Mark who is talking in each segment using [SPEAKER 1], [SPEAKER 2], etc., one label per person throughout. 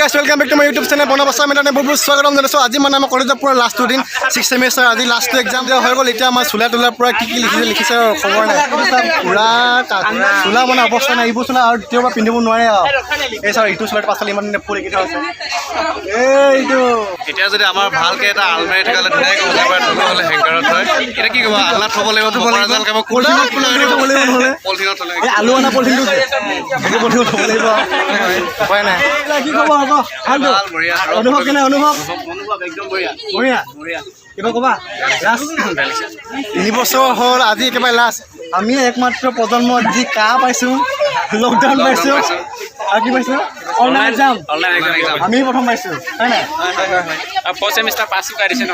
[SPEAKER 1] Guys, welcome back to my YouTube channel বনবাসা মেলানে বহুত বহুত স্বাগতম জনাইছোঁ। আজি মানে আমাৰ কলেজৰ পূৰা লাষ্টটো দিন, ছিক্স ছেমিষ্টাৰ আজি লাষ্টটো এক্সাম দিয়া হৈ গ'ল। এতিয়া আমাৰ চোলা তোলাৰ পৰা কি কি লিখিছে লিখিছে আৰু খবৰ নাই। পূৰা চোলা মানে অৱস্থা নাই। এইবোৰ চোলা আৰু দ্বিতীয়বাৰ পিন্ধিব নোৱাৰে আৰু। এই ছাৰ, ইটো চোলাৰ পাছফালে ইমান ফুল লিখি থোৱা আছে এইটো।
[SPEAKER 2] এতিয়া যদি আমাৰ ভালকে এটা আলমাৰি থকা হ'লে ধুনীয়াকৈ উলিয়াই থ'লো হ'লে হেংগাৰত থৈ। এতিয়া কি ক'ব, আলনাত থ'ব লাগিব, মকৰা জাল খাব।
[SPEAKER 1] পলিথিনত থ'ব লাগিব নহ'লে।
[SPEAKER 2] পলিথিনত থ'লে।
[SPEAKER 1] এই আলু অনা পলিথিনটো যে, সেইটো পলিথিনত থ'ব লাগিব, উপায় নাই। কি খবৰ আকৌ? ভালতো?
[SPEAKER 2] ভাল, বঢ়িয়া।
[SPEAKER 1] অনুভৱ কেনে? অনুভৱ?
[SPEAKER 2] অনুভৱ একদম বঢ়িয়া।
[SPEAKER 1] বঢ়িয়া। কিবা ক'বা? লাষ্ট 3 বছৰ হ'ল, আজি একেবাৰে লাষ্ট। আমি একমাত্ৰ প্ৰজন্ম যি কা পাইছোঁ, লকডাউন পাইছোঁ আৰু কি পাইছোঁ, অনলাইন এক্সাম।
[SPEAKER 3] Online exam.
[SPEAKER 1] আমি প্ৰথম পাইছোঁ, হয় নাই?
[SPEAKER 3] ফ'ৰ্থ চেমিষ্টাৰ পাছ শিকাই দিছে ন?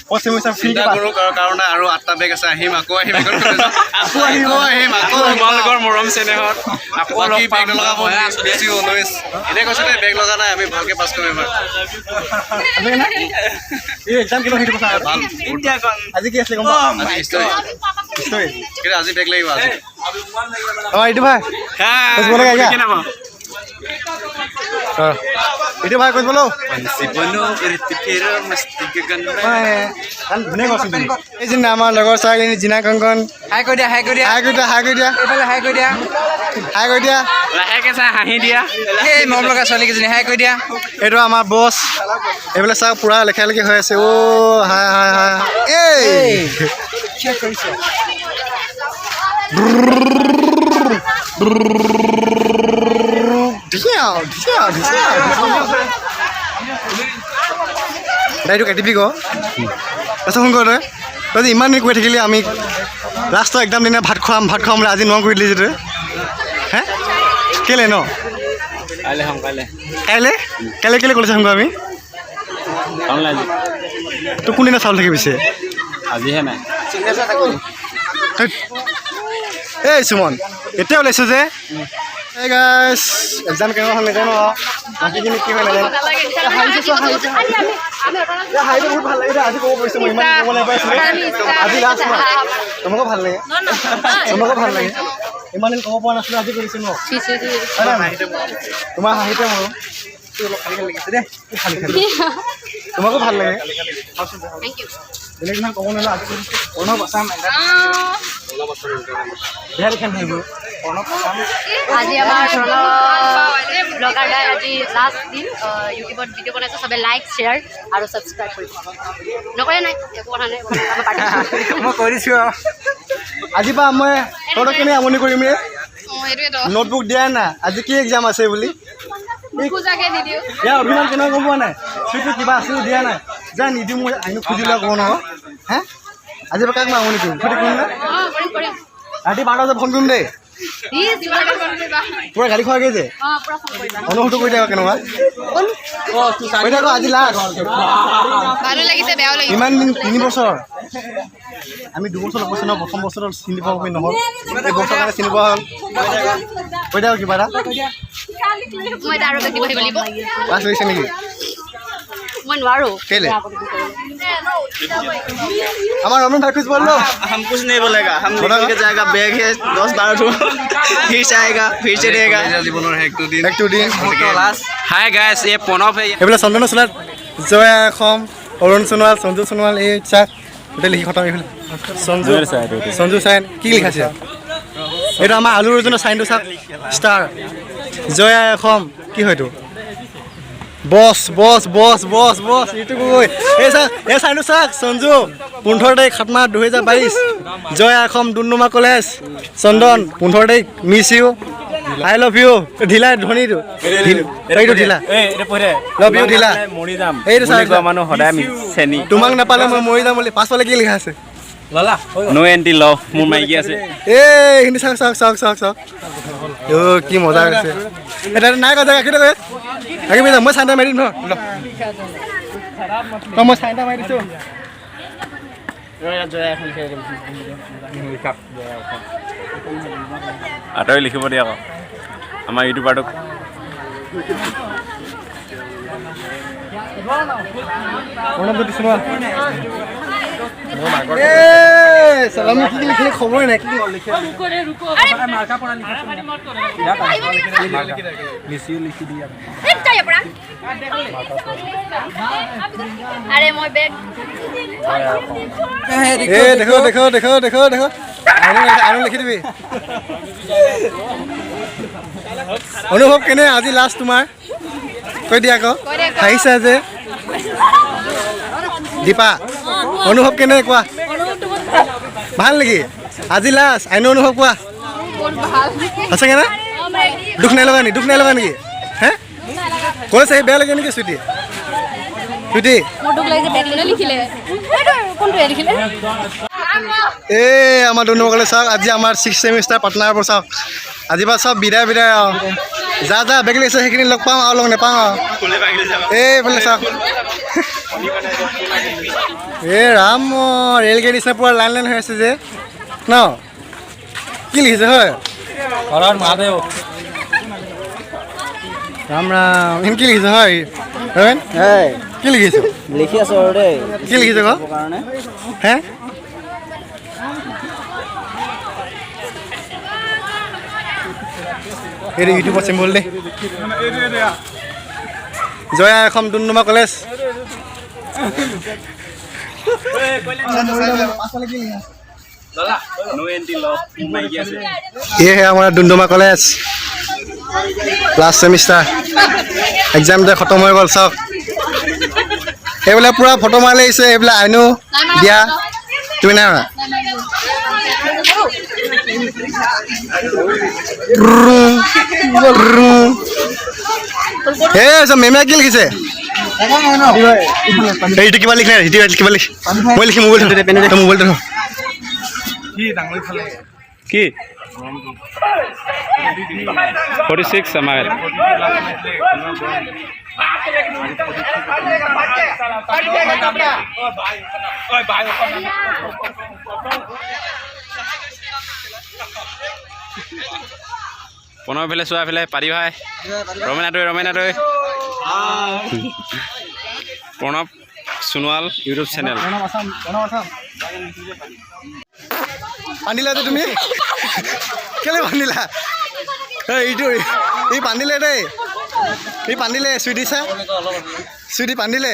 [SPEAKER 1] Fourth semester free.
[SPEAKER 2] চিন্তা কৰোঁ কাৰণে আৰু আঠটা বেগ আছে। আহিম, আকৌ আহিম এখন কলেজত।
[SPEAKER 1] আকৌ আহিম।
[SPEAKER 2] আকৌ আহিম, আকৌ।
[SPEAKER 3] তোমালোকৰ মৰম চেনেহত আকৌ লগ
[SPEAKER 2] বাকী
[SPEAKER 3] পাম।
[SPEAKER 2] বেগ নলগাব বেছি অলৱেজ এনে কৈছে দেই, বেগ লগা নাই, আমি ভালকে পাছ কৰিম এবাৰ।
[SPEAKER 1] এই এক্সাম কেনেকুৱা সেইটো কথা।
[SPEAKER 2] ভাল।
[SPEAKER 1] আজি কি আছিলে গম পাওঁ?
[SPEAKER 2] আজি হিষ্টৰী।
[SPEAKER 1] হিষ্টৰী।
[SPEAKER 2] কিন্তু আজি বেগ লাগিব আজি।
[SPEAKER 1] অঁ, এইটো ভাই कुछ बोलेगा क्या? অঁ, এইটো ভাই कुछ बोलो। গান ধুনীয়া গাইছিল তুমি। এই যে আমাৰ লগৰ ছোৱালীজনী জিনা কংকন।
[SPEAKER 4] হাই কৈ দিয়া, হাই কৈ দিয়া।
[SPEAKER 1] হাই কৰি দিয়া, হাই কৰি দিয়া।
[SPEAKER 4] এইফালে হাই কৈ দিয়া।
[SPEAKER 1] হাই কৰি দিয়া।
[SPEAKER 3] লাহেকে চাই হাঁহি দিয়া।
[SPEAKER 4] এই মৰম লগা ছোৱালীকেইজনী, হাই কৈ দিয়া।
[SPEAKER 1] এইটো আমাৰ বছ। এইফালে চাওক, পূৰা লেখা লেখি হৈ আছে। অ' হাই হাই হাই, এই ধুনীয়া ধুনীয়া ধুনীয়া। দাড়িটো কাটিবি ক। তাৰপিছত ফোন কৰ তই। তই যে ইমান দিন কৈ থাকিলি, আমি লাষ্টৰ একদম দিনা ভাত খুৱাম, ভাত খুৱাম বুলি, আজি নোৱা কৰি দিলি যে তই। হে, কেলে ন?
[SPEAKER 3] কাইলৈ খাম, কাইলৈ।
[SPEAKER 1] কাইলৈ? কাইলৈ কেলৈ কলেজ যাম আমি?
[SPEAKER 3] অনলাইন।
[SPEAKER 1] তোৰ কোনদিনা চাউল থাকি পিছে?
[SPEAKER 3] আজিহে নাই।
[SPEAKER 1] ধেৎ। এই সুমন, এতিয়া ওলাইছে যে। এই গাইছ, এক্সাম কেনেকুৱা হ'ল নাজানো আৰু বাকীখিনি কি হয় নাজানো। হাঁহিছে চোৱা, হাঁহিছে। এই হাঁহিটো বহুত ভাল লাগে দেই। আজি ক'ব পাৰিছোঁ মই, ইমান ক'ব নাপাইছিলোঁ। আজি লাষ্ট ন। তোমাকো ভাল লাগে, তোমাকো ভাল লাগে। ইমান দিন ক'ব পৰা নাছিলোঁ, আজি কৰিছোঁ ন? হয় নাই? তোমাৰ হাঁহিতে মোৰ দেই খালি খালি। তোমাকো ভাল লাগে। বেলেগ দিনা ক'ব নোৱাৰিলোঁ, আজি কৰিছোঁ।
[SPEAKER 4] প্ৰণৱ আছাম।
[SPEAKER 1] বেয়া লিখা নহয় এইবোৰ।
[SPEAKER 4] প্ৰণৱ আছাম।
[SPEAKER 5] আজি আমাৰ প্ৰণৱ ব্লগাৰ দাই আজি লাষ্ট দিন ইউটিউবত ভিডিঅ' বনাইছে। চবে লাইক, শ্বেয়াৰ আৰু ছাবস্ক্ৰাইব কৰিব। নকৰে নাই, একো কথা নাই, একো কথা নাই, আমাৰ পাৰ্টি।
[SPEAKER 4] মই কৈ দিছোঁ আৰু।
[SPEAKER 1] আজিৰ পৰা মই তহঁতক কেনে আমনি কৰিম ৰে।
[SPEAKER 6] সেইটোৱেতো।
[SPEAKER 1] নোটবুক দিয়া নাই, আজি কি এক্সাম আছে বুলি।
[SPEAKER 6] পূজাকে দি দিওঁ।
[SPEAKER 1] ইয়াৰ অভিমান কেনেকুৱা গম পোৱা নাই? সেইটো কিবা আছিল, দিয়া নাই, যা নিদিওঁ। মই আইনো খুজিলে ক'ব নহয়। হে, আজিৰ পৰা কাক মই আমনি কৰিম? সেইটো কৰিম নে?
[SPEAKER 6] অঁ, কৰিম, কৰিম।
[SPEAKER 1] ৰাতি 12টা বজাত ফোন কৰিম দেই।
[SPEAKER 6] ইছ, ইমানকে ফোন কৰিবা?
[SPEAKER 1] পূৰা গালি খোৱাগৈ যে।
[SPEAKER 6] অঁ, পূৰা ফোন কৰিবা।
[SPEAKER 1] অনুভৱটো কৰি থাক, কেনেকুৱা কৰি থাক। আজি লাষ্ট।
[SPEAKER 6] ভালো লাগিছে, বেয়াও লাগিছে।
[SPEAKER 1] ইমান দিন, 3 বছৰ, আমি 2 বছৰ লগ পাইছোঁ ন। প্ৰথম বছৰত চিনি পোৱা নহ'ল, এই বছৰ কাৰণে চিনি পোৱা হ'ল। কৈ থাক কিবা এটা।
[SPEAKER 5] মই এতিয়া আৰু বেছি বহিব লাগিব।
[SPEAKER 1] লাজ লাগিছে নেকি?
[SPEAKER 5] মই নোৱাৰোঁ।
[SPEAKER 1] কেলে? আমাৰ ৰমেন ভাই कुछ बोल लो।
[SPEAKER 7] हम कुछ नहीं बोलेगा। हम निकल के जाएगा, बैग है 10-12 ठो, फिर से आएगा, फिर से देगा।
[SPEAKER 2] কলেজীয়া জীৱনৰ শেষটো দিন।
[SPEAKER 1] শেষটো দিন।
[SPEAKER 3] হাই গাইছ, এই প্ৰণৱ হে।
[SPEAKER 1] এইফালে চন্দনৰ চোলাত জয় অসম, অৰুণ সোণোৱাল, সঞ্জু সোণোৱাল, এই চাক গোটেই লিখি খতম। এইফালে সঞ্জু, সঞ্জু চাইন কি লিখাইছে? এইটো আমাৰ আলু অৰ্জুনৰ চাইনটো চাওক, ষ্টাৰ, জয় আই অসম। কি হয় এইটো? বছ বছ বছ বছ বছ। এইটো গগৈ, এই চাওক, এই চাইনটো চাওক। সঞ্জু, 15 তাৰিখ, 7 মাহ 2022, জয় আই অসম, ডুমডুমা কলেজ। চন্দন, 15 তাৰিখ, miss you, I love you. ঢিলা ধনীটো, এইটো ঢিলা, লাভ you ঢিলা।
[SPEAKER 3] মৰি যাম।
[SPEAKER 1] এইটো চাওক।
[SPEAKER 3] বুলি কোৱা মানুহ সদায় চেনি।
[SPEAKER 1] তোমাক নাপালে মই মৰি যাম বুলি। পাছফালে কি লিখা আছে?
[SPEAKER 3] ন' এণ্টি লভ, মোৰ মাইকী আছে।
[SPEAKER 1] এই এইখিনি চাওক, চাওক, চাওক, চাওক, চাওক। অ' কি মজা হৈছে। এতিয়া নাই কথা ৰাখি থাক, ৰাখিবি। মই চাইন এটা মাৰি দিম। ধৰ ল। মই চাইন এটা মাৰি দিছোঁ।
[SPEAKER 3] আঁতৰি লিখিব দিয়ে আকৌ আমাৰ ইউটিউবাৰটোক।
[SPEAKER 1] প্ৰণৱজ্যোতি সোণোৱাল। এই চালামি কি কি লিখিলে খবৰে নাই। কি কি লিখে?
[SPEAKER 5] এই তাই।
[SPEAKER 6] পৰা। আৰে মই বেগ।
[SPEAKER 1] এ দেখো দেখো দেখো দেখো দেখো, আৰু লিখি দিবি। অনুভৱ কেনে আজি লাষ্ট তোমাৰ? কৈ দিয়া আকৌ, হাঁহিছা যে। দীপা, অনুভৱ কেনে কোৱা? ভাল নেকি আজি লাষ্ট? আইনো অনুভৱ কোৱা, সঁচাকে না? দুখ নাই লগা নেকি? দুখ নাই লগা নেকি? হে কৈছে বেয়া লাগে নেকি? চুইটি চুইটি, এই আমাৰ দুৰ্নগলে চাওক, আজি আমাৰ 6 ছেমিষ্টাৰ পাটনাৰ পৰা চাওক, আজিৰ পৰা চব বিদায় বিদায় আৰু। যা যা বেগ লাগিছে সেইখিনি লগ পাওঁ আৰু লগ নাপাওঁ আৰু। এইফালে চাওক, এই ৰাম, ৰেল গাড়ী নিচিনা পূৰা লাইন লাইন হৈ আছে যে ন? কি লিখিছে হয়? ৰাম ৰাম, ইন কি লিখিছে হয়? কি লিখিছ?
[SPEAKER 7] লিখি আছো আৰু দেই।
[SPEAKER 1] কি লিখিছে ক? হে এইটো ইউটিউবৰ চিম্বল দেই। জয় আই অসম ডুমডুমা কলেজ। এহে আমাৰ Doomdooma college last semester exam যে খতম হৈ গ'ল। চাওক এইবিলাক পূৰা ফটো মাৰি লাগিছে, এইবিলাক আইনো দিয়া। তুমি নাই মাৰা? মেমে কি লিখিছে? এইটো কিবা লিখে, এইটো কিবা লিখ। মই লিখিম, মোবাইলটো মোবাইলটো
[SPEAKER 3] কি 46 আমাৰ প্ৰণৱ ফেলে চোৱা ফেলে পাৰি ভাই, ৰমেন আতৈ, ৰমেন আতৈ, প্ৰণৱ সোণোৱাল ইউটিউব চেনেল।
[SPEAKER 1] বান্ধিলা যে তুমি কেলে বান্ধিলা? এইটো এই বান্ধিলে দেই, এই বান্ধিলে। চুইটি চা, চুইটি বান্ধিলে।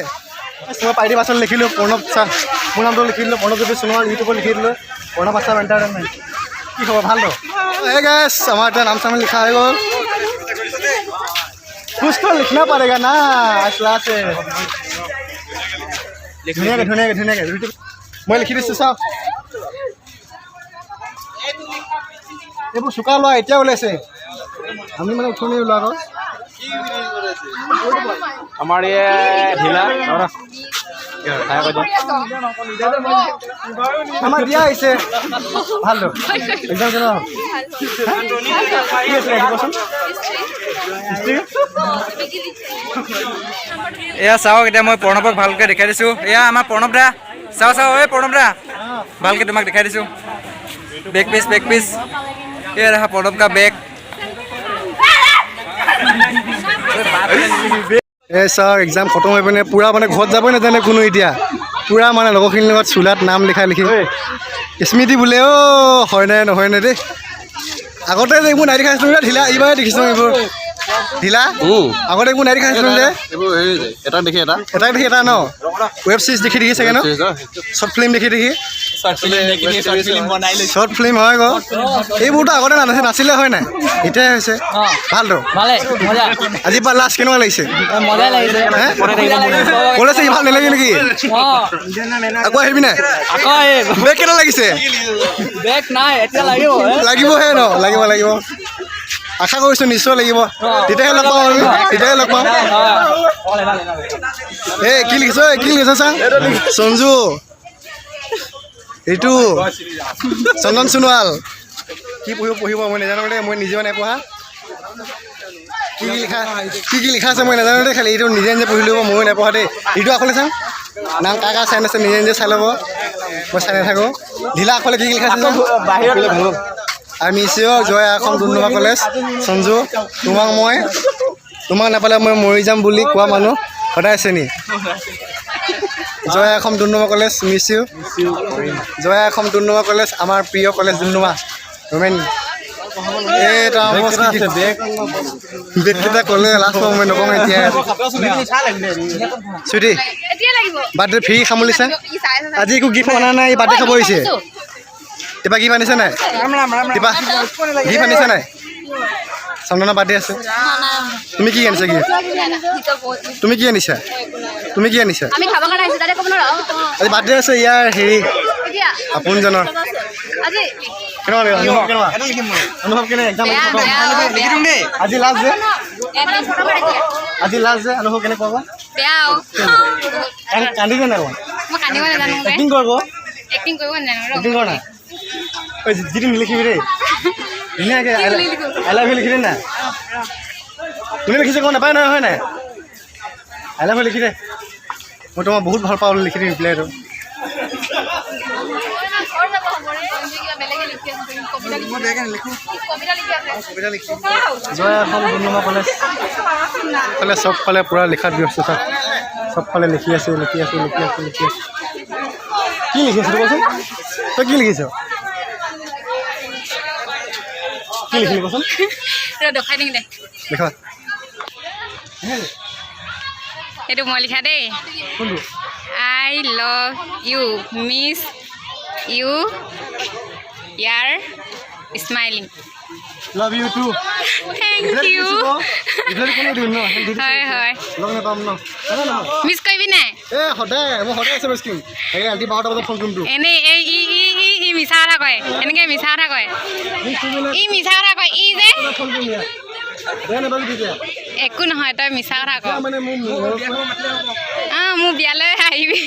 [SPEAKER 1] মই পাইডি পাছত লিখিলোঁ প্ৰণৱ চা, মোৰ নামটো লিখি দিলোঁ প্ৰণৱ জ্যোতি সোণোৱাল, ইউটিউবত লিখি দিলোঁ প্ৰণৱ আছাম এণ্টাৰটেইনমেণ্ট। কি খবৰ, ভাল তো? এই গাইছ, আমাৰ এতিয়া নাম চাম লিখা হৈ গ'ল। कुछ तो लिखना पड़ेगा ना, क्लास है। ধুনীয়াকৈ ধুনীয়াকৈ ধুনীয়াকৈ মই লিখি দিছোঁ চাওক। এইবোৰ চোকা লোৱা এতিয়া ওলাইছে, আমি মানে উঠনি ওলোৱা আকৌ।
[SPEAKER 3] আমাৰ ঢিলা
[SPEAKER 1] আমাৰ দিয়া আহিছে। ভাল তো একদম কেনেকুৱা কি আছিলে কোৱাচোন?
[SPEAKER 4] এয়া চাওক, এতিয়া মই প্ৰণৱক ভালকৈ দেখাই দিছোঁ। এয়া আমাৰ প্ৰণৱ দা, চাওঁ চাওঁ, এই প্ৰণৱ দা ভালকৈ তোমাক দেখাই দিছোঁ। বেগ পিচ, বেগ পিচ, এয়া দেখা প্ৰণৱ কা বেগ।
[SPEAKER 1] এই চাওক, এক্সাম খতম হৈ পিনে পূৰা মানে ঘৰত যাবই নাজানে কোনো এতিয়া। পূৰা মানে লগৰখিনিৰ লগত চোলাত নাম লিখাই লিখি স্মৃতি বোলে। অ' হয় নাই নহয় নাই দেই, আগতে যে এইবোৰ নাই দেখাইছিলোঁ যে ঢিলা, এইবাৰে দেখিছোঁ এইবোৰ ঢিলা। আগতে এইবোৰ নাই দেখাইছিলোঁ যে
[SPEAKER 2] এটা দেখি এটা,
[SPEAKER 1] এটা দেখি এটা ন? ৱেব চিৰিজ দেখি দেখি চাগে ন? শ্বৰ্ট ফিল্ম দেখি দেখি, শ্বৰ্ট ফিল্ম হয় গৈ। এইবোৰতো আগতে নাছিলে হয় নাই? এতিয়াই হৈছে। ভালতো আজিৰ পৰা লাষ্ট কেনেকুৱা লাগিছে? কলেজ ভাল নালাগে নেকি? আকৌ আহিবি নাই? বেগ কেইটা লাগিছে? লাগিবহে ন? লাগিব লাগিব, আশা কৰিছোঁ নিশ্চয় লাগিব। তেতিয়াহে লগ পাওঁ আমি, তেতিয়াহে লগ পাওঁ। এই কি লিখিছ, কি লিখিছ চা? সঞ্জু, ঋতু, চন্দন সোণোৱাল। কি পঢ়িব পঢ়িব মই নাজানো দেই, মই নিজেও নাই পঢ়া। কি কি লিখা, কি কি লিখা আছে মই নাজানো দেই, খালি এইটো নিজে নিজে পঢ়ি ল'ব, ময়ো নাই পঢ়া দেই। ঋতু আগফালে চাওঁ, নাম কাৰ কাৰ চাইন আছে নিজে নিজে চাই ল'ব, মই চাই নাথাকোঁ। ঢিলা আগফালে কি কি লিখা আছে? আমি চিয়'ৰ জয় অসম ডুমডুমা কলেজ। সঞ্জু, তোমাক মই তোমাক নাপালে মই মৰি যাম বুলি কোৱা মানুহ সদায় চেনি। Joy Assam Doomdooma college, miss you. Joy Assam Doomdooma college, আমাৰ প্ৰিয় কলেজ ডুমডুমা। ৰোমেন। বেগকেইটা ক'লে লাজ পাওঁ মই, নকওঁ এতিয়া। চুইটি, বাৰ্থডে ফ্ৰী খাম বুলিছে। আজি একো গিফ্ট অনা নাই, বাৰ্থডে খাব আহিছে। কিবা গিফ্ট আনিছে নাই? কিবা গিফ্ট আনিছে নাই? চন্দনৰ বাৰ্থডে আছে। তুমি কি আনিছা গিফ্ট? তুমি কি আনিছা? তুমি কি আনিছা? আজি বাৰ্থডে আছে ইয়াৰ হেৰি আপোনজনৰ। কেনেকুৱা অনুভৱ? কেনে এক্সাম আজি লাষ্ট যে, আজি লাষ্ট যে, অনুভৱ কেনেকুৱা? কান্দিছে নাই? এক্টিং কৰিব, এক্টিং কৰা নাই। যিটো নিলিখিবি দেই, ধুনীয়াকৈ I love you লিখি দে না। কোনে লিখিছে গম নাপায় নহয়, হয় নাই? I love you লিখি দে, মই তোমাক বহুত ভাল পাওঁ লিখি দিম ৰিপ্লাইটো। জয় অসম ডুমডুমা কলেজ। ফালে চবফালে পূৰা লিখাত ব্যস্ত, চবফালে লিখি আছে, লিখি আছে, লিখি আছে, লিখি আছে। কি লিখিছ কচোন? তই কি লিখিছ? কি লিখিলি কচোন?
[SPEAKER 6] দেখাই দিম দে।
[SPEAKER 1] লিখা।
[SPEAKER 6] এইটো মই লিখা দেই। I love you, miss you, year smiling.
[SPEAKER 1] Love you too.
[SPEAKER 6] Thank you. হয় হয়, মিছ কৰিবি নাই?
[SPEAKER 1] সদায় মই সদায় এছ এম এছ কৰিম, ৰাতি 12টা বজাত ফোন কৰিম তোক।
[SPEAKER 6] এনেই এই ই ই ই ই মিছা কথা কয়, এনেকৈ মিছা কথা কয়, ই মিছা কথা কয়, ই যে একো নহয়, তই মিছা কথা ক। অঁ, মোৰ বিয়ালৈ আহিবি,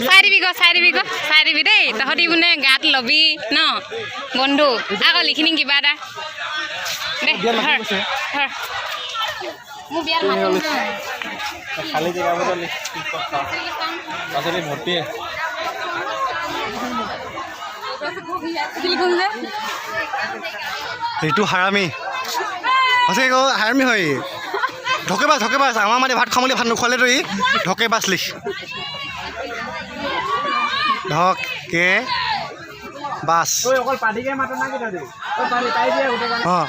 [SPEAKER 6] চাই দিবি গ, চাই দিবি গ, চাই দিবি দেই। তহঁতি মানে গাত ল'বি ন বন্ধু, আকৌ লিখি নিম কিবা এটা দে। ধৰ ধৰ, মোৰ বিয়াত
[SPEAKER 1] এইটো হাৰামি, সঁচাকৈ কওঁ হাৰামি হয়। ঢকেবাজ, ঢকেবাজ। আমাৰ মানে ভাত খাম বুলি ভাত নোখোৱালে তই ঢকেবাজ লিখ, ঢকে বাছ। অঁ,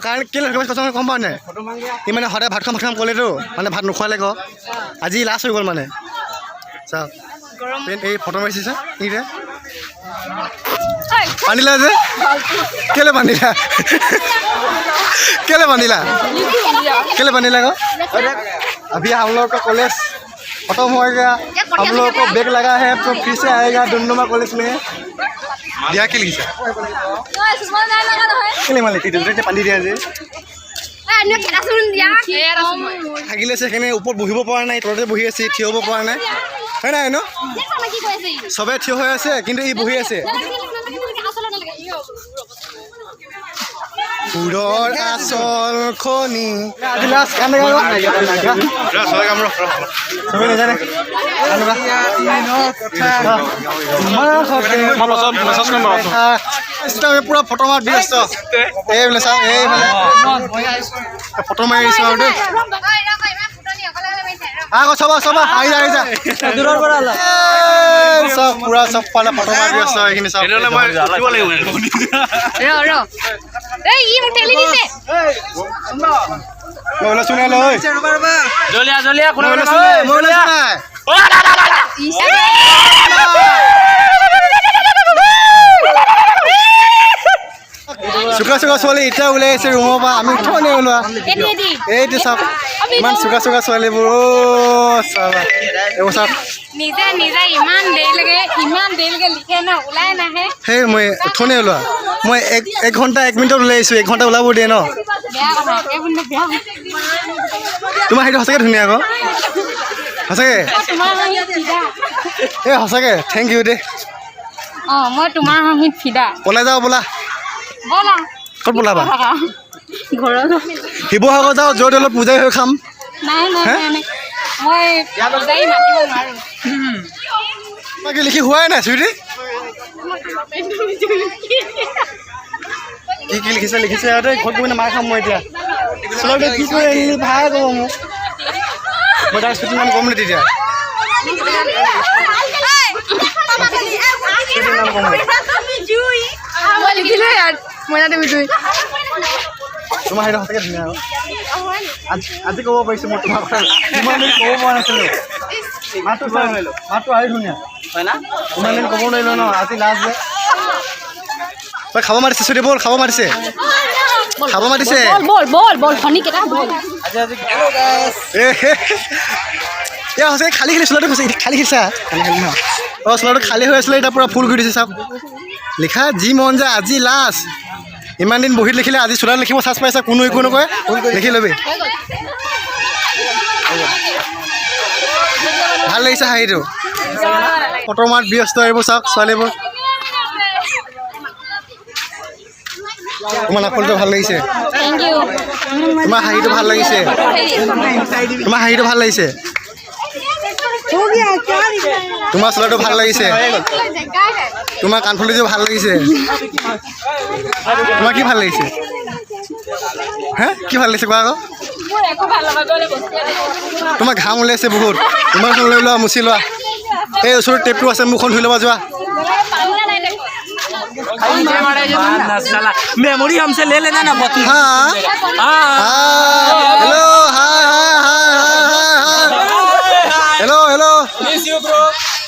[SPEAKER 1] কাৰণ কেলৈ ঢকেবাজ কথা গম পাওঁ নাই? ই মানে সদায় ভাত খাম ভাত খাম ক'লেতো মানে ভাত নোখোৱালে ক, আজি লাষ্ট হৈ গ'ল মানে। চাওক এই ফটো মাৰিছে ই বান্ধিলা যে, কেলৈ বান্ধিলা? কেলৈ बांधिला? केले बांधिला को? अभी हम लोग का कॉलेज खत्म हो गया, हम लोग को बैग लगा है तो फिर से आएगा डुमडुमा कॉलेज में। দিয়া কি লিখিছা? কেলে মানে বান্ধি দিয়া যে থাকিলে সেইকাৰণে ওপৰত বহিব পৰা নাই, তলতে বহি আছে, থিয় হ'ব পৰা নাই, হয় নাই ন? চবে থিয় হৈ আছে কিন্তু ই বহি আছে। সুৰৰ আচল খনি পুৰা ফটো মাৰ ব্যস্ত। এইফালে চাওক, এইফালে ফটো মাৰি আহিছোঁ আৰু দেই। আকৌ চাবা চাবা, আহি যা, আহি যা। চব পুৰা চবফালে ফটো মাৰি ব্যস্ত। এইখিনি চাওক। চুকা চুকা ছোৱালী এতিয়া ওলাই আহিছে ৰুমৰ পৰা, আমি উঠোৱা নাই ওলোৱা। এইটো চাওক, ইমান চুকা চুকা ছোৱালীবোৰ। অ' চাবা এইবোৰ চাওক।
[SPEAKER 6] নিজে নিজে ইমান দেৰিলৈকে, ইমান দেৰিলৈকে লিখে ন, ওলাই নাহে।
[SPEAKER 1] সেই মই উঠোনে ওলোৱা, মই এক ঘণ্টা 1 মিনিটত ওলাই আহিছোঁ। 1 ঘণ্টা ওলাব দিয়ে ন? তোমাৰ সেইটো সঁচাকৈ ধুনীয়া আকৌ, সঁচাকৈ। এই সঁচাকৈ thank U দেই।
[SPEAKER 6] অঁ, মই তোমাৰ হাঁহিত ফিদা।
[SPEAKER 1] ওলাই যাওঁ ব'লা।
[SPEAKER 6] ব'লা।
[SPEAKER 1] ক'ত ব'লাবা?
[SPEAKER 6] ঘৰত
[SPEAKER 1] শিৱসাগৰ যাওঁ, য'ত অলপ পূজাই হৈ খাম।
[SPEAKER 6] নাই নাই নাই, মই পূজাৰী মাতিব নোৱাৰোঁ।
[SPEAKER 1] বাকী লিখি হোৱাই নাই চুইটি। কি কি লিখিছে লিখিছে আৰু দেই। ঘৰত গৈ মাৰ খাম মই এতিয়া। চলতে কি কৰি আহিলি ভাল ক'ব মোক। মই তাৰ ছুটিৰ নাম ক'ম নে তেতিয়া? ছুটিৰ নাম ক'ম।
[SPEAKER 6] মই লিখিলোঁ ইয়াত, মইনা তুমি দুই।
[SPEAKER 1] তোমাৰ সেইটো সঁচাকৈ ধুনীয়া। আৰু আজি ক'ব পাৰিছোঁ মই তোমাৰ কথা, ইমান দিন ক'ব পৰা নাছিলোঁ। মাতটো চা, মাতটো আৰু ধুনীয়া।
[SPEAKER 7] হয় না?
[SPEAKER 1] ইমান দিন ক'ব নোৱাৰিলোঁ ন, আজি লাষ্ট যে। তই খাব মাতিছে, চুটি, ব'ল, খাব মাতিছে, খাব মাতিছে।
[SPEAKER 5] বল বল বল বল, ভনীকেইটা বল।
[SPEAKER 1] এ এ, সঁচাকৈ খালী খালী চোলাটো কৈছে, খালী খেলিছা, খালী খালী ন। অঁ, চোলাটো খালী হৈ আছিলে, এতিয়া পূৰা ফুল কৰি দিছে। চাওক, লিখা যি মন যায়, আজি লাষ্ট। ইমান দিন বহীত লিখিলে, আজি চোলাত লিখিব চান্স পাইছা, কোনো একো নকয়, লিখি ল'বি। ভাল লাগিছে হাঁহিটো। ফটো মাত ব্যস্ত এইবোৰ, চাওক ছোৱালীবোৰ। তোমাৰ নাকফুলটো ভাল লাগিছে।
[SPEAKER 6] Thank you.
[SPEAKER 1] তোমাৰ হাঁহিটো ভাল লাগিছে, তোমাৰ হাঁহিটো ভাল লাগিছে, তোমাৰ চোলাটো ভাল লাগিছে, তোমাৰ কাণফুলিযোৰ ভাল লাগিছে। তোমাৰ কি ভাল লাগিছে হে? কি ভাল লাগিছে কোৱা আকৌ। তোমাৰ ঘাম ওলাইছে বহুত, ইমানখন লৈ লোৱা, মুচি লোৱা। এই ওচৰত টেপটো আছে, মুখখন ধুই ল'বা যোৱা।
[SPEAKER 7] मेमोरी हमसे ले लेना ना बहुत।
[SPEAKER 1] হা, hello, hi hi hi hi hi, hello hello,
[SPEAKER 8] miss you bro.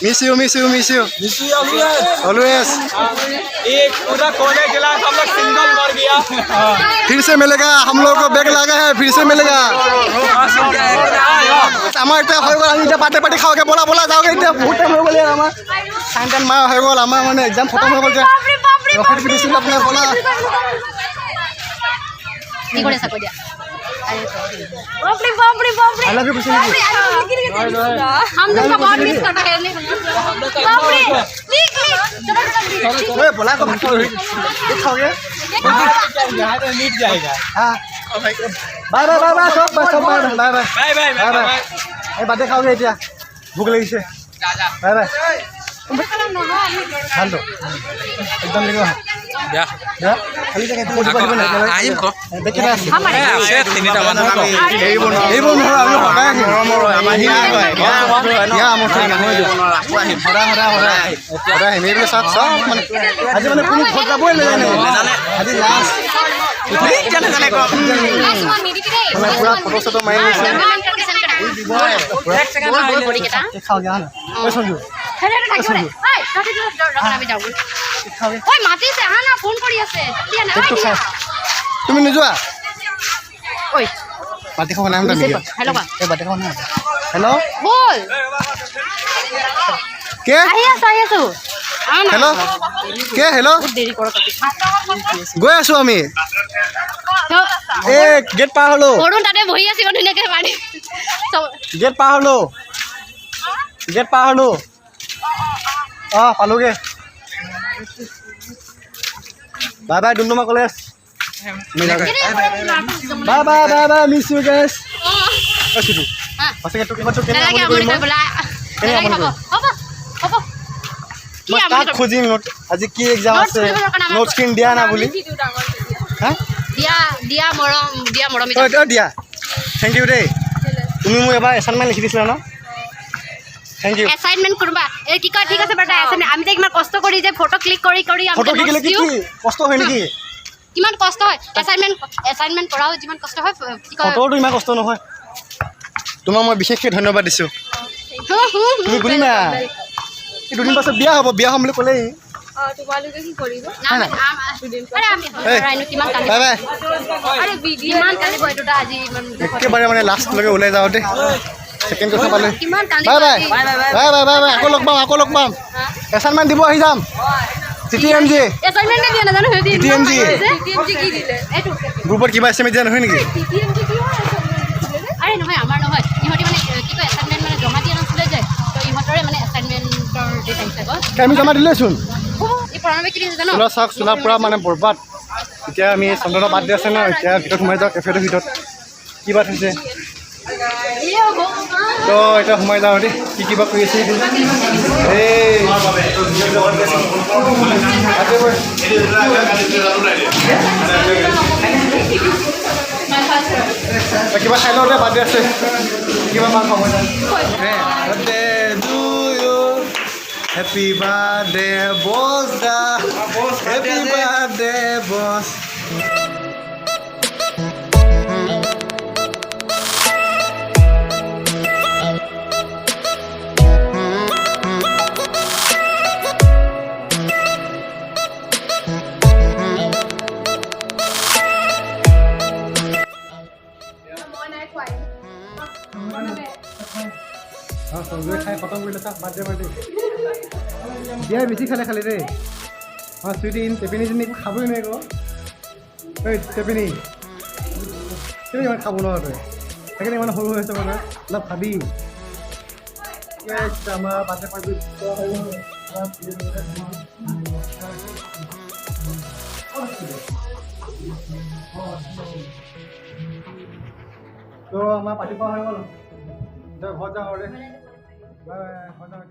[SPEAKER 1] Miss you, miss you, miss you.
[SPEAKER 8] Miss you always.
[SPEAKER 1] Always.
[SPEAKER 8] एक पूरा कोने गिलास हम लोग सिंगल मर गया।
[SPEAKER 1] फिर से मिलेगा हम लोग को, बैग लगा है, फिर से मिलेगा। আমাৰ এতিয়া হৈ গ'ল, আমি এতিয়া পাতে পাতি খাওঁগে, ব'লা ব'লা, যাওঁগে এতিয়া। বহুত টাইম হৈ গ'ল ইয়াত, আমাৰ চাইন টাইন মাৰা হৈ গ'ল, আমাৰ মানে এক্সাম খতম হৈ গ'ল। এতিয়া ৰখি দিছিলোঁ আপোনাৰ, ব'লা।
[SPEAKER 5] কি কৰি আছা কৈ দিয়া। বাপৰে বাপৰে বাপৰে।
[SPEAKER 1] I love you কৈছে নেকি?
[SPEAKER 5] हम लोग का बहुत मिस करना है। बापरे, लिख लिख, चलो चलो।
[SPEAKER 1] ঐ ব'লা আকৌ, ভাত খাব খাওঁগে।
[SPEAKER 8] यहाँ तो मिट जाएगा।
[SPEAKER 1] হা, বাই বাই বাই বাই, চব বাই, চব bye bye bye.
[SPEAKER 8] Bye bye.
[SPEAKER 1] Bye bye. এই বাদে খাওঁগে, এতিয়া ভোক লাগিছে। Bye bye. ভালতো একদম লাগিব।
[SPEAKER 4] বেয়া।
[SPEAKER 1] বেয়া খালি চাগে পঢ়িব আহিব নাই?
[SPEAKER 4] আহিম ক।
[SPEAKER 1] বেগ কেইটা আছে?
[SPEAKER 4] আছে তিনিটামান।
[SPEAKER 1] এইবোৰ নহয়, আমি সদায় আহিম। ইয়া আমঠু সদায় সদায় সদায় সদায় আহিম। এইবিলাক চাওক চব, মানে আজি মানে কোনো ঘৰত যাবই নাজানে, আজি লাষ্ট মানে পূৰা ফটো চটো মাৰি লৈছে। খাওঁগে। ঐ সঞ্জু।
[SPEAKER 5] ঐ, মাতিছে, আহা না, ফোন কৰি আছে।
[SPEAKER 1] কেকটো খাওঁ, তুমি নোযোৱা?
[SPEAKER 5] ঐ।
[SPEAKER 1] বাতি খাব নাই নেকি?
[SPEAKER 5] হেল্ল'।
[SPEAKER 1] এই বাতি খাব নাই। হেল্ল'।
[SPEAKER 5] ব'ল।
[SPEAKER 1] কে?
[SPEAKER 5] আহি আছো, আহি আছো।
[SPEAKER 1] হেল্ল' কে? হেল্ল'।
[SPEAKER 5] দেৰি কৰ।
[SPEAKER 1] গৈ আছো আমি, এই গেট পাৰ হলো।
[SPEAKER 5] অৰুণ তাতে বহি আছে ধুনীয়াকে পানী।
[SPEAKER 1] গেট পাৰ হলো, গেট পাৰ হলো। অঁ, পালোগে। Bye bye Doomdooma college. Bye bye bye bye, miss you guys. সঁচাকৈ তোক কিবা কেনে
[SPEAKER 5] নালাগে।
[SPEAKER 1] আমনি
[SPEAKER 5] আমনি
[SPEAKER 1] কৰিম মই?
[SPEAKER 5] কৰিবলৈ
[SPEAKER 1] কেনে
[SPEAKER 5] নালাগে।
[SPEAKER 1] আমনি
[SPEAKER 5] হ'ব।
[SPEAKER 1] কৰিম?
[SPEAKER 5] হ'ব হ'ব। কি
[SPEAKER 1] মই
[SPEAKER 5] আমনি
[SPEAKER 1] কাক
[SPEAKER 5] কৰিব?
[SPEAKER 1] খুজিম নোট? আজি কি এক্সাম
[SPEAKER 5] Notes
[SPEAKER 1] আছে?
[SPEAKER 5] খুজিব দৰকাৰ নাই আমাক।
[SPEAKER 1] নোটছখিনি দিয়া না বুলি হা।
[SPEAKER 5] দিয়া দিয়া, মৰম দিয়া, মৰম।
[SPEAKER 1] অঁ অঁ, দিয়া, thank U দেই। তুমি মোক এবাৰ এছাইনমেণ্ট লিখি দিছিলা ন? Thank U.
[SPEAKER 5] Assignment কোনোবা এই কি কয়, ঠিক আছে বাৰু, এছাইনমেণ্ট আমি যে ইমান কষ্ট কৰি যে ফটো ক্লিক কৰি কৰি আমি
[SPEAKER 1] ফটো
[SPEAKER 5] যে
[SPEAKER 1] কি
[SPEAKER 5] notes
[SPEAKER 1] কি
[SPEAKER 5] দিওঁ,
[SPEAKER 1] কি কষ্ট হয় নেকি?
[SPEAKER 5] কিমান কষ্ট হয়। এছাইনমেণ্ট কৰাও যিমান কষ্ট হয়, কি কয়।
[SPEAKER 1] ফটোটো ইমান কষ্ট নহয়। তোমাক মই বিশেষকৈ ধন্যবাদ দিছোঁ। তুমি গুণিমা, এই দুদিন পাছত বিয়া হ'ব, বিয়া হ'ম বুলি ক'লেই।
[SPEAKER 9] তোমালোকে কি কৰিব?
[SPEAKER 5] আৰে আমি
[SPEAKER 1] এই,
[SPEAKER 5] আইনো কিমান কান্দিব।
[SPEAKER 1] Bye bye.
[SPEAKER 5] আৰে কিমান কান্দিব এইটো আজি ইমান
[SPEAKER 1] একেবাৰে মানে লাষ্টলৈকে ওলাই যাওঁতে ছেকেণ্ড কথা পালে।
[SPEAKER 5] কিমান কান্দিব।
[SPEAKER 1] Bye bye.
[SPEAKER 5] আজি।
[SPEAKER 1] বাই বাই বাই বাই, আকৌ লগ পাম, আকৌ লগ পাম। এছাইনমেণ্ট দিব আহি যাম, জি টি এম জি।
[SPEAKER 5] এছাইনমেণ্টে দিয়া নাজানো সিহঁতি।
[SPEAKER 1] TTMG।
[SPEAKER 9] টিএমজি কি দিলে?
[SPEAKER 5] এইটো
[SPEAKER 1] গ্ৰুপত কিবা এছ এম এছ দিয়া নহয় নেকি?
[SPEAKER 9] টিএমজি কি হয়?
[SPEAKER 5] আৰে নহয়, আমাৰ নহয়, ইহঁতি মানে কি কয়, এছাইনমেণ্ট মানে জমা দিয়া নাছিলে যে, তো ইহঁতৰে মানে এছাইনমেণ্টৰ ডেট আহিছে আকৌ।
[SPEAKER 1] আমি জমা দিলেচোন।
[SPEAKER 5] এই প্ৰণৱে কি দিছে জানো?
[SPEAKER 1] চোলা চাওক, চোলা পূৰা মানে বৰবাদ। এতিয়া আমি চন্দনৰ বাৰ্থডে আছে ন, এতিয়া ভিতৰত সোমাই যাওঁ। কেফেটোৰ ভিতৰত কিবা থৈছে, তো এতিয়া সোমাই যাওঁ দেই। কি কিবা কৰি আছে এই। তাতে বৈ। তই কিবা খাই লওঁ দে, বাৰ্থডে আছে, কিবা মাংস খাব। Birthday to you, happy birthday boss da, happy birthday boss. অঁ, সঞ্জুৱে খাই খতম কৰিলে। চা, বাৰ্থডে পাৰ্টি বিয়াই বেছি খালে খালি দেই। অঁ, চুইটি টেপিনিজনী একো খাবই নোৱাৰি। আকৌ ঐ টেপিনি, কেলৈ ইমান খাব নোৱাৰ তই? সেইকাৰণে ইমান সৰু হৈ আছে, মানে অলপ খাবি। আমাৰ বাৰ্থডে পাৰ্টি। তো আমাৰ পাৰ্টি খোৱা হৈ গ'ল, এতিয়া ঘৰত যাওঁ আৰু। বাই বাই, ঘৰত যাওঁ।